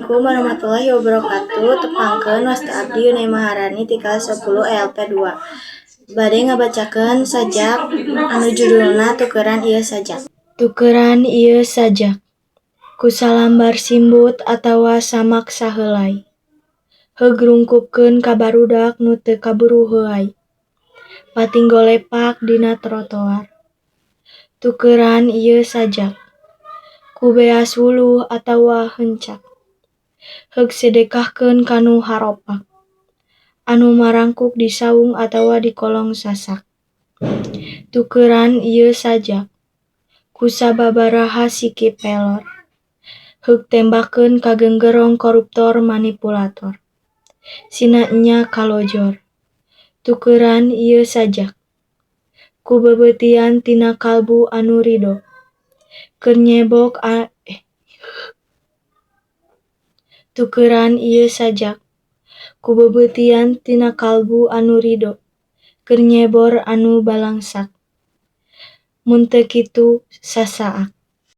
Assalamualaikum warahmatullahi wabarakatuh. Tepangkeun, wasta abdi Yuni Maharani ti kelas 10 ELP 2. Bade ngabacakeun sajak anu judulna Tukeran Ieu Sajak. Tukeran ieu sajak ku salambar simbut atawa samak saheulay. Heug rungkupkeun ka barudak nu teu kaburu heuay. Pating golepak dina trotoar. Tukeran ieu sajak ku beas wuluh atawa hencak. Heug sedekahkeun ka nu haropak. Anu marangkuk di saung atawa di kolong sasak. Tukeran ieu sajak ku sababaraha siki pelor. Heug tembakeun ka genggerong koruptor manipulator. Sina enya kalojor. Tukeran ieu sajak ku beubeutian tina kalbu anu rido. Keur nyebok Tukeran ieu sajak ku beubeutian tina kalbu anu rido. Keur nyebor anu balangsak. Mun teu kitu sasaak.